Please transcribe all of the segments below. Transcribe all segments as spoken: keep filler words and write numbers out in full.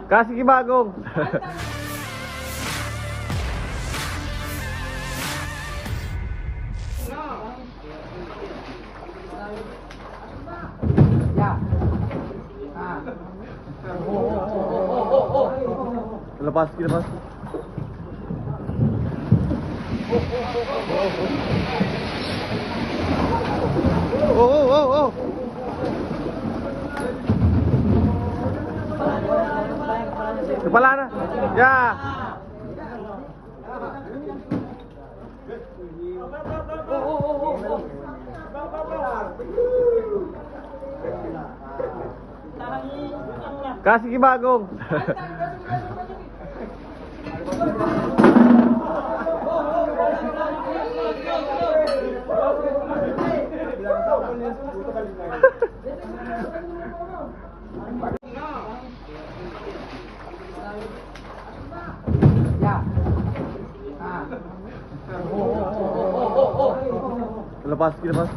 Kasiki Bagong. Lepas, lepas. Oh, oh, oh, oh. Kepalana. Ya. Kasiki Bagong. Lepas, lepas.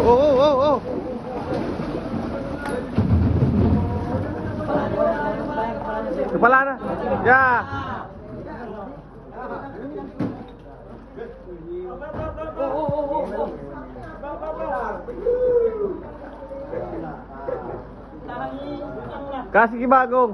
Oh, oh, oh, oh. Kepalana. Ya. Kasiki Bagong.